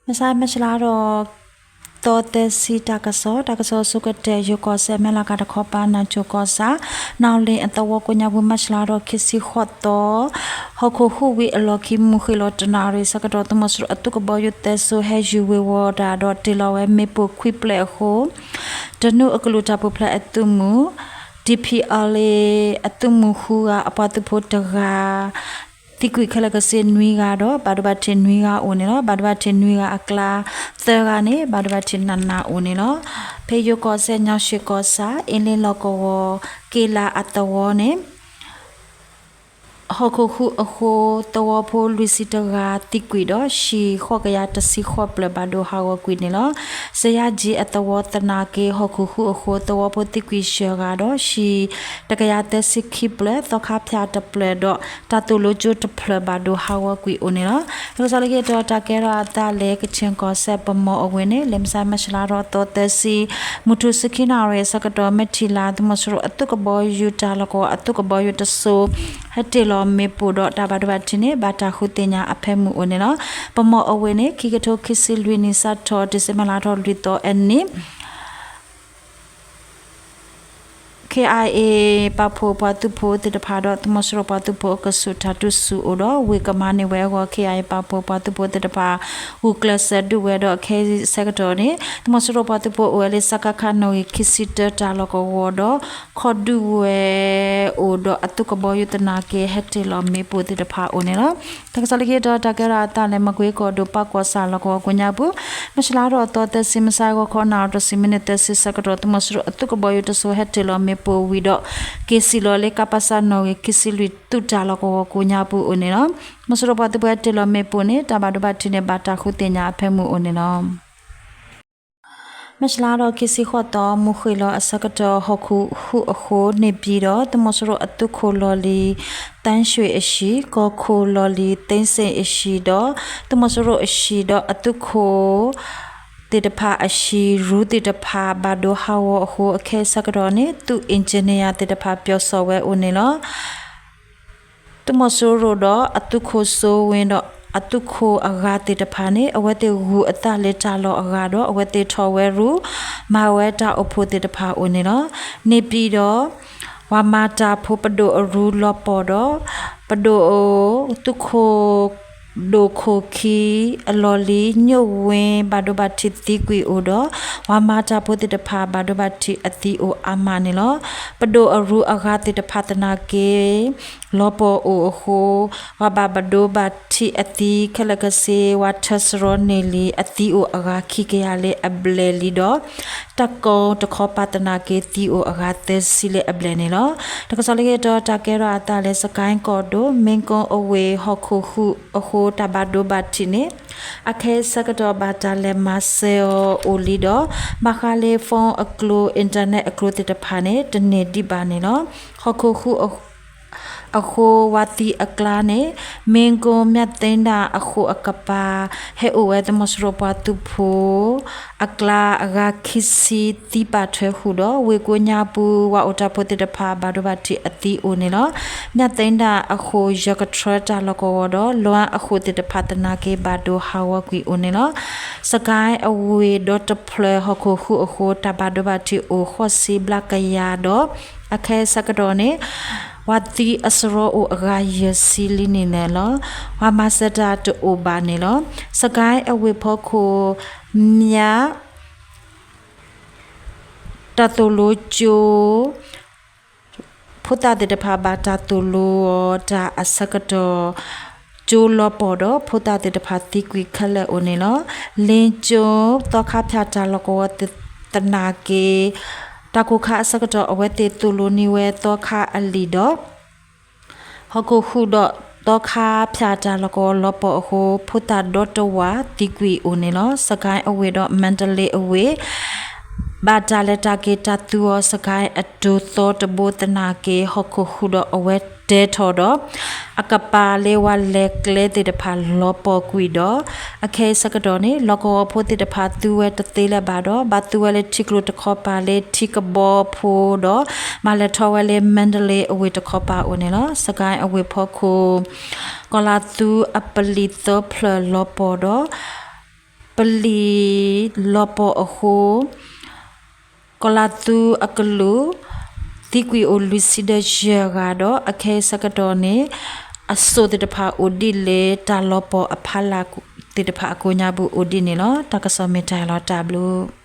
မဆါ မၢ်ၡလါထီၣ်သီသၢဆံ တၢ်ကစီၣ်, တၢ်ကစီၣ်ဆိကတၢၢ် ယိၤကီၢ်စဲၣ် မဲၢ်လးကၤတခီပၤ နၢ်ကၠိၣ်ကီၢ်ဆၣ် နၣ်အူလ့ၣ်အသဝီကိးညါပူၤ မၢ်ၡလါထီၣ်ခံဆံဃိးသီ ဟီၣ်ခိၣ်ဟူးဝံၤအလီၢ်ခံ မုၢ်ဃ့ၢ်လီၤတနၣ်ရံၣ်ဆၢကတီၢ် သုးမီၤစိရိၤအသုးကဘီယူၤသၢစိၤ ဟဲယူၤဝ့ၤဝီၤတၢ်ဒီးတ့ၢ်လီၤဝဲမ့ၣ်ပိၢ်ခွံဖျၢၣ်အဃိ တနူအကလုာ်တၢ်ပူၤဖျဲးအသုးမုၢ် DPLA အသုးမုၢ်ဃုဂၤ အပှၤသုးဖိတဂၤ သံကွံာ်ခဲလၢာ်ခဲဆ့နွံဂၤဒီး ဘၣ်ဒိဘၣ်ထံးနွံဂၤအိၣ်န့ၣ်လီၤ. ဘၣ်ဒိဘၣ်ထံးနွံဂၤအကျါ သၢဂၤန့ၣ် ဘၣ်ဒိဘၣ်ထံးနးနးအိၣ်န့ၣ်လီၤ. ဖဲယိၤကီၢ်စဲၣ် ညောင်ရွှေကီၢ်ဆၣ် အ့လ့လီၢ်ကဝီၤ က့လးအသဝီန့ၣ် ဟီၣ်ခိၣ်ဟူးအဃိ သဝီဖိလွံၢ်ဆံတဂၤသံကွံာ်ဒီး ဟံၣ်ဃိးကယၤတဆံဃိးဖျၢၣ်ဘၣ်ဒိဟးဂီၤကွံာ်န့ၣ်လီၤ. စယါကၠံအသဝီသနာ်က့ ဟီၣ်ခိၣ်ဟူးအဃိ သဝီဖိသံကွံာ်ယဲၢ်ဂၤဒီး ဟံၣ်တကယၤသၢဆံခံဖျၢၣ် သီခါဖၠၣ်တဖျၢၣ်ဒီး တၢ်သိၣ်လိကၠိတဖျၢၣ်ဘၣ်ဒိဟးဂီၤကွံာ်အိၣ်န့ၣ်လီၤ. တၢ်ကစီၣ်လၢခံတီၤ တၢ်ကဲထီၣ်အသးလၢ ကခၠ့ၣ်ကီၢ်စဲၣ် ပမီၤအဝ့ၢ်န့ၣ် လၢမဆါ မၢ်ၡလါထီၣ်သီသၢဆံ မုၢ်ထူၣ်ဆံခံနၣ်ရံၣ်အဆၢကတီၢ် မဲၢ်ထံၣ်လါ သုးမီၤစိရိၤအသုးကဘီယူၤ တၢ်လီၢ်ကဝီၤအသုးကဘီယူၤတစိၤ ဟဲတ့ၢ်လီၤမ့ၣ်ပိၢ်ဒီး တၢ်ဘၣ်ဒိဘၣ်ထံးန့ၣ် ဘၣ်တၢ်ဃုသ့ၣ်ညါအဖၢမုၢ်အိၣ်န့ၣ်လီၤ. ပမီၤအဝ့ၢ်န့ၣ် ခံကထိခံဆံလွံၢ်နံၣ် စးထီၣ် ဒံၣ်စ့ဘၢၣ်လါထီၣ်လွံၢ်သီအနံၤ KIA ပာ်ဖှိၣ်ပှၤသုးဖိသ့ၣ်တဖၣ်ဒီး သုးမီၤစိရိၤပှၤသုးဖိအကဆူး တၢ်တုၢ်ဆူၣ်အိၣ်ဒီး ဝ့ၢ်ကမၤန့ၢ်ဝဲအဂီၢ် KIA ပာ်ဖှိၣ်ပှၤသုးဖိသ့ၣ်တဖၣ် ဂုာ်ကျဲးစၢးဒုးဝဲဒီး ခဲအံၤဆၢကတီၢ်န့ၣ် သုးမီၤစိရိၤပှၤသုးဖိအိၣ်ဝဲလၢ စကခ နီၣ်ဂံၢ်ခံဆံတၢ တၢ်လီၢ်ကဝီၤဒီး ခီၣ်ဒုးဝဲအိၣ်ဒီး အသုးကဘီယူၤသနာ်က့ ဟဲတ့ၢ်လီၤမ့ၣ်ပိၢ်သ့ၣ်တဖၣ်အိၣ်န့ၣ်လီၤ. တၢ်ကစီၣ်လၢခံတီၤ တၢ်ကဲထီၣ်အသးလၢ မကွ့ကီၢ်ဒိၣ် ပၣ်ကီၢ်ဆၣ်လီၢ်ကဝီၤကိးညါပူၤ မၢ်ၡလါထီၣ်သီသၢဆံ မုၢ်ဆါဂီၤခီ နၣ်ရံၣ်တဆံမံးနံးသၢဆံဆၢကတီၢ် သုးမီၤစိရိၤအသုးကဘီယူၤတစိၤ ဟဲတ့ၢ်လီၤမ့ၣ်ပိၢ်ဝံၤဒီး က့ၤစံၣ်လီၤလၢ ကပစ နီၣ်ဂံၢ်ခံဆံလွံၢ် သုးတၢ်လီၢ်ကဝီၤကိးညါပူၤအိၣ်န့ၣ်လီၤ. သုးမီၤစိရိၤပှၤသုးဖိဟဲတ့ၢ်လီၤမ့ၣ်ပိၢ်န့ၣ် တၢ်ဘၣ်ဒိဘၣ်ထံးန့ၣ် ဘၣ်တၢ်ဃုသ့ၣ်ညါအဖၢမုၢ်အိၣ်န့ၣ်လီၤ. မၢ်ၡလါထီၣ်ခံဆံဃိးသီ မုၢ်ဃ့ၢ်လီၤအဆၢကတီၢ် ဟီၣ်ခိၣ်ဟူးအဃိ န့ၣ်ပၠံၣ်ဒီး သုးမီၤစိရိၤအသုးခိၣ်လီၢ်လံၤ သန်းရွှေ အဟံၣ်, ကီၢ်ခိၣ်လီၢ်လံၤ သိန်းစိန် အဟံၣ်ဒီး သုးမီၤစိရိၤအဟံၣ်ဒီး အသုးခိၣ်သ့ၣ်တဖၣ်အဟံၣ် ရူသ့ၣ်တဖၣ် ဘၣ်ဒိဟးဂီၤအဃိ အခဲအံၤဆၢကတီၢ်န့ၣ် သုး engineer သ့ၣ်တဖၣ် ပျီၢ်စီၣ်ဝဲအိၣ်န့ၣ်လီၤ. သုးမီၤစိရိၤဒီးအသုးခိၣ်စိဝ့ဒီးအသုးခိၣ်အဂၤသ့ၣ်တဖၣ်န့ၣ် အဝဲသ့ၣ်ဂုာ်အသးလၢတၢ်လီၢ်အဂၤဒီး အဝဲသ့ၣ်ထီၣ်ဝဲရူ မၤဝဲတၢ်အိၣ်ဖှိၣ်သ့ၣ်တဖၣ်အိၣ်န့ၣ်လီၤ. န့ၣ်ပၠံၣ်ဒီး ပှၤမၤတၢ်ဖိပဒိၣ်အရူလီၤပှီၢ်ဒီး ပဒိၣ် သုးခိၣ်ဒိၣ်ခိၣ်ခံ အလီၢ်လံၤ ညိၣ်ဝ့ ဘၣ်ဒိဘၣ်ထံးသံကွံာ်အိၣ်ဒီး ပှၤမၤတၢ်ဖိသ့ၣ်တဖၣ် ဘၣ်ဒိဘၣ်ထံးအသံအိၣ်အါမးန့ၣ်လီၤ. ပဒိၣ်အရူအဂၤသ့ၣ်တဖၣ်သနာ်က့ လီၤပှီၢ်အိၣ်အဃိ ပှၤဘၣ်ဒိဘၣ်ထံးအသံခဲလၢာ်ခဲဆ့ ပှၤထၢစရီန့ၢ်လံ အသံအိၣ်အဂၤခံကယၤလၢအဘျဲၣ်လံဒီး တၢ်ကိၢ်တခီပၤသနာ်က့ သံအိၣ်အဂၤသၢဆံလၢအဘျဲၣ်န့ၣ်လီၤ. တၢ်ကစီၣ်လၢခံတီၤ တၢ်ကဲထီၣ်အသးလၢ စကဲၣ်ကီၢ်ဒိၣ် မ့ၣ်ကိၣ်အဝ့ၢ် ဟီၣ်ခိၣ်ဟူးအဃိ တၢ်ဘၣ်ဒိဘၣ်ထံးန့ၣ် အခဲအံၤဆၢကတီၢ် ဘၣ်တၢ်လဲၤမၤစၢၤအီၤအိၣ်လံဒီး ဘၣ်ဃးလၢ phone အကျိၤ internet အကျိၤသ့ၣ်တဖၣ်န့ၣ် တန့ၢ်ဒံးဘၣ်န့ၣ်လီၤ. ဟီၣ်ခိၣ်ဟူးအဃိ ဝၤသံအကျါန့ၣ် မ့ၣ်ကိၣ် မၠၣ်သ့ဒၣ်အဃိာ်အကပၤ ဟဲအိၣ်ဝဲသုးမီၤစိရိၤပှၤသုးဖိအကျါ အဂၤခံဆံသံပာ်ထွဲဃုာ်ဒီး ဝ့ၢ်ကိးညါပူၤ ပှၤအိၣ်တၢ်ဖိသ့ၣ်တဖၣ် ဘၣ်ဒိဘၣ်ထံးအသံအိၣ်န့ၣ်လီၤ. မၠၣ်သ့ဒၣ်အဃိာ် ယဲၢ်ကထြၢတၢ်လီၢ်ကဝီၤဒီး လွၣ်အဃိာ်သ့ၣ်တဖၣ်သနာ်က့ ဘၣ်ဒိဟးဂီၤကွံာ်အိၣ်န့ၣ်လီၤ. စကဲၣ်အဝ့ၢ်ဒီတဖျၢၣ် ဟီၣ်ခိၣ်ဟူးအဃိ တၢ်ဘၣ်ဒိဘၣ်ထံးအိၣ်ဃိးဆံဘျဲၣ်ကယၤဒီး အခဲအံၤဆၢကတီၢ်န့ၣ် ပှၤသံအစရီအိၣ်အဂၤယဲၢ်ဆံလံန့ၣ်လီၤ. ပှၤမၤစၢၤတၢ်တအိၣ်ဘၣ်န့ၣ်လီၤ. စကဲၣ်အဝ့ၢ်ဖီခိၣ် မၠၣ် တၢ်သိၣ်လိကၠိ ဖိသၣ်သ့ၣ်တဖၣ် ဘၣ်တၢ်သိၣ်လိအီၤတၢ်အဆၢကတီၢ် ကၠိလီၤပှီၢ်ဒီး ဖိသၣ်သ့ၣ်တဖၣ်သံကွံာ်ခဲလၢာ်အိၣ်န့ၣ်လီၤ. လ့ကၠိ သီခါဖၠၣ်တၢ်လီၢ်ကဝီၤသနာ်က့ တၢ်ကိၢ်ခါအဆၢကတီၢ် အဝဲသ့ၣ်သိၣ်လိန့ၢ်ဝဲသီခါအလံာ်ဒီး ဟီၣ်ခိၣ်ဟူးဒီးသီခါဖၠၣ်တၢ်လီၢ်ကဝီၤလီၤပှီၢ်အဃိ ဖိသၣ်ဒီတဝာ်သံကွံာ်အိၣ်န့ၣ်လီၤ. စကဲၣ်အဝ့ၢ်ဒီး မါတလ့အဝ့ၢ် ဘၣ်တၢ်လဲၤတၢ်က့ၤတၢ်သူအီၤ စကဲၣ်အတိၤသီတဘိသနာ်က့ ဟီၣ်ခိၣ်ဟူးဒီးအဝဲတဲထီၣ်ဒီး အကပၤလၢပှၤလဲၤကျဲသ့ၣ်တဖၣ်လီၤပှီၢ်ကွံာ်ဒီး အခဲအံၤဆၢကတီၢ်န့ၣ် လီၢ်ကဝီၤဖိသ့ၣ်တဖၣ်သူဝဲတသ့လၢၤဘၣ်ဒီး ဘၣ်သူဝဲလၢထံကျိတခီပၤလၢထံကဘီဖိဒီး မၤလဲၤထီၣ်ဝဲလၢ မါတလ့အဝ့ၢ်တခီပၤအိၣ်န့ၣ်လီၤ. စကဲၣ်အဝ့ၢ်ဖီခိၣ် ကီၤလၤသူအပလံၤသၢဖျၢၣ်လီၤပှီၢ်ဒီး ပလံာ်လီၤပီၤအဃိ ကီၤလၤသူအကလုာ် သံကွံာ်အိၣ်လွံၢ်ဆံဒီးယဲၢ်ဂၤဒီး အခဲအံၤဆၢကတီၢ်န့ၣ် အစိၣ်သ့ၣ်တဖၣ်အိၣ်ဒံးလၢ တၢ်လီၤပီၤအဖီလာ်သ့ၣ်တဖၣ်အကိးညါပူၤအိၣ်ဒံးန့ၣ်လီၤ. တၢ်ကစီၣ်မ့ၢ်တၢ်လီၤတၢ်ဘျုး